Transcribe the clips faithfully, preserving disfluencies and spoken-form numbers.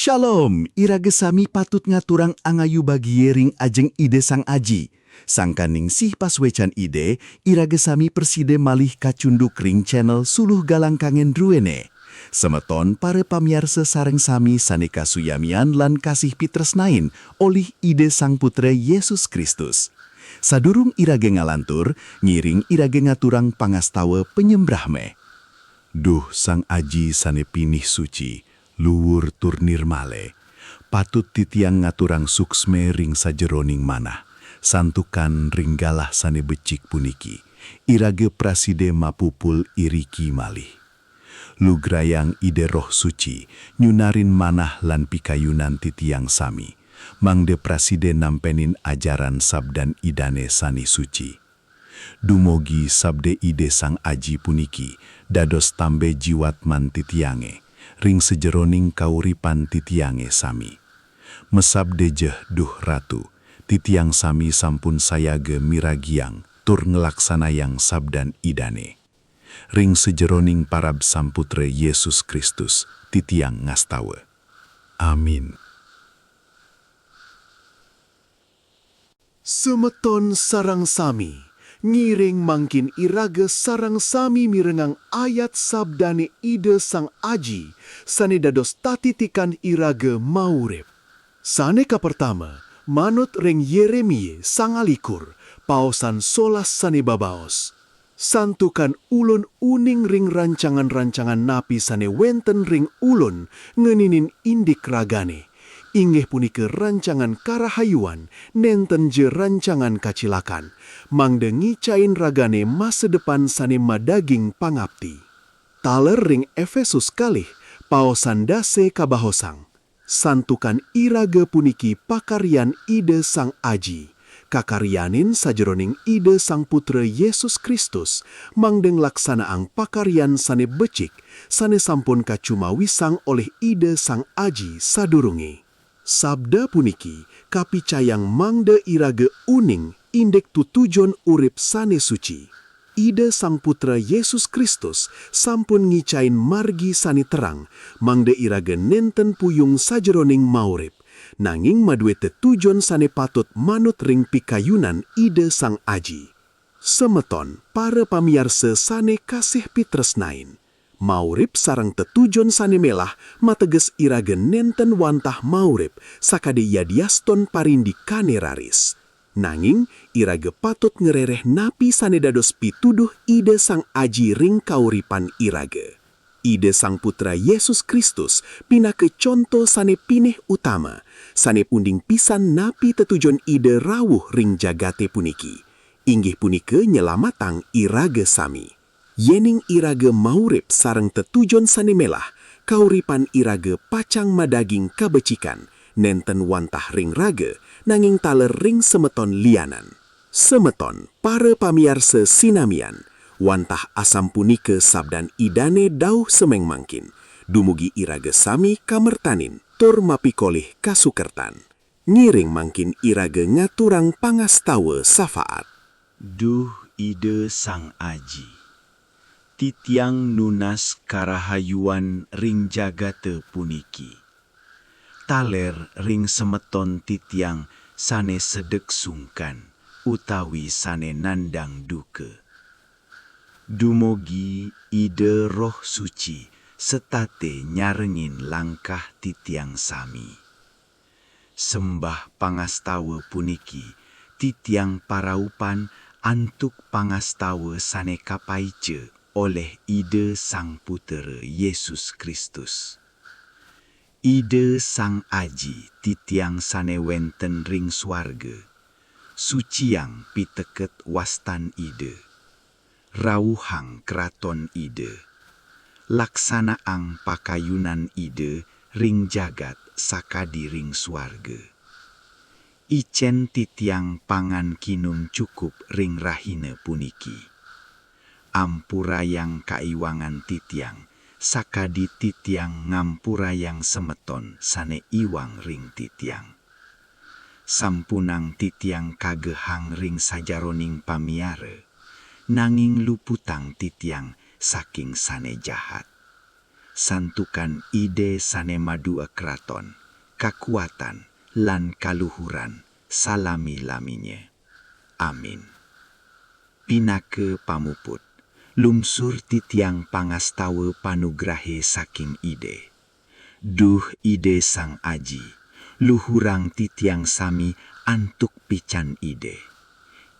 Shalom, iraga sami patut ngaturang angayu bagie ring ajeng Ida Sang Aji. Sangkaning sih pasuecan Ida, iraga sami prasida malih kacunduk ring channel Suluh Galang Kangen druene. Semeton para pamiarsa sareng sami sane kasuyamian lan kasih pitresnain olih Ida Sang Putra Yesus Kristus. Sadurung iraga ngalantur, ngiring iraga ngaturang pangastawa panyembrahme. Duh Sang Aji sane pinih suci, luur tur nirmale, patut titiang ngaturang suksme ring sajeroning manah, santukan ring galah sane becik puniki, iraga prasida mapupul iriki malih. Lugrayang Ida Roh Suci nyunarin manah lan pikayunan titiang sami, mangda prasida nampenin ajaran sabdan Idane sane suci. Dumugi sabda Ida Sang Aji puniki dados tambe jiwatman titiange, ring sajeroning kauripan titiange sami. Masabda jeh, duh Ratu, titiang sami sampun sayaga miragiang tur nglaksanayang sabdan Idane. Ring sajeroning parab Sang Putra Yesus Kristus, titiang ngastawa. Amin. Semeton sareng sami, ngiring mangkin iraga sareng sami mirengang ayat sabdane Ida Sang Aji, sane dados tatitikan iraga maurip. Sane kapertama, manut ring Yeremia sangalikur, paosan solas sane babaos. Santukan ulun uning ring rancangan-rancangan napi sane wenten ring ulun ngeninin indik ragane, inggih punika rancangan karahayuan, nenten ja rancangan kacilakan, mangda ngicain ragane masa depan sane madaging pangapti. Taler ring Efesus kalih, paosan dase kabaosang. Santukan iraga puniki pakaryan Ida Sang Aji, kakaryanin sajeroning Ida Sang Putra Yesus Kristus, mangda nglaksanaang pakaryan sane becik, sane sampun kacumawisang olih Ida Sang Aji sadurunge. Sabda puniki kapicayang mangda iraga uning indik tutujon urip sane suci. Ida Sang Putra Yesus Kristus sampun ngicain margi sane terang, mangda iraga nenten puyung sajeroning maurip, nanging madue tetujon sane patut manut ring pikayunan Ida Sang Aji. Semeton para pamiarsa sane kasih pitresnain, maurip sareng tetujon sane melah mateges iraga nenten wantah maurip sakadi yadiaston parindikane raris. Nanging iraga patut ngrereh napi sane dados pituduh Ida Sang Aji ring kauripan iraga. Ida Sang Putra Yesus Kristus pinaka conto sane pinih utama, sane punding pisan napi tetujon Ida rawuh ring jagate puniki, inggih punika nyelametang iraga sami. Yening iraga maurip sareng tetujon sane melah, kauripan iraga pacang madaging kabecikan, nenten wantah ring raga, nanging taler ring semeton lianan. Semeton para pamiarsa sinamian, wantah asapunika sabdan Idane dauh semeng mangkin, dumugi iraga sami kamertanin tur mapikolih kasukertan. Ngiring mangkin iraga ngaturang pangastawa safaat. Duh Ida Sang Aji, titiang nunas karahayuan ring jagata puniki. Taler ring semeton titiang sane sedek sungkan utawi sane nandang duka. Dumugi Ida Roh Suci setata nyarengin langkah titiang sami. Sembah pangastawa puniki titiang paraupan antuk pangastawa sane kapaica olih Ida Sang Putra Yesus Kristus. Ida Sang Aji titiang sane wenten ring suarga, suciang piteket wastan Ida. Rauhang kraton Ida. Laksanaang pakayunan Ida ring jagat sakadi ring suarga. Icen titiang pangan kinum cukup ring rahina puniki. Ampurayang kaiwangan titiang, sakadi titiang ngampurayang semeton sane iwang ring titiang. Sampunang titiang kagehang ring sajaroning pamiara, nanging luputang titiang saking sane jahat. Santukan Ida sane madue kraton, kakuatan, lan kaluhuran salami-laminye. Amin. Pinaka pamuput, lungsur titiang pangastawa panugrahe saking Ida. Duh Ida Sang Aji, luhurang titiang sami antuk pican Ida.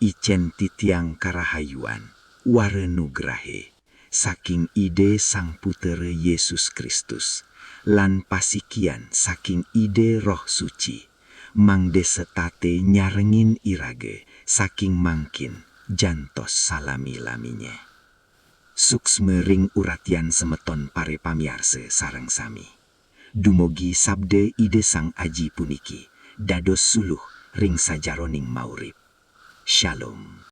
Icen titiang karahayuan, wara nugrahe, saking Ida Sang Putera Yesus Kristus, lan pasikian saking Ida Roh Suci, mangda setata nyarengin iraga saking mangkin jantos salami-laminye. Suksma ring uratian semeton para pamiarsa sareng sami. Dumugi sabda Ida Sang Aji puniki dados suluh ring sajeroning maurip. Shalom.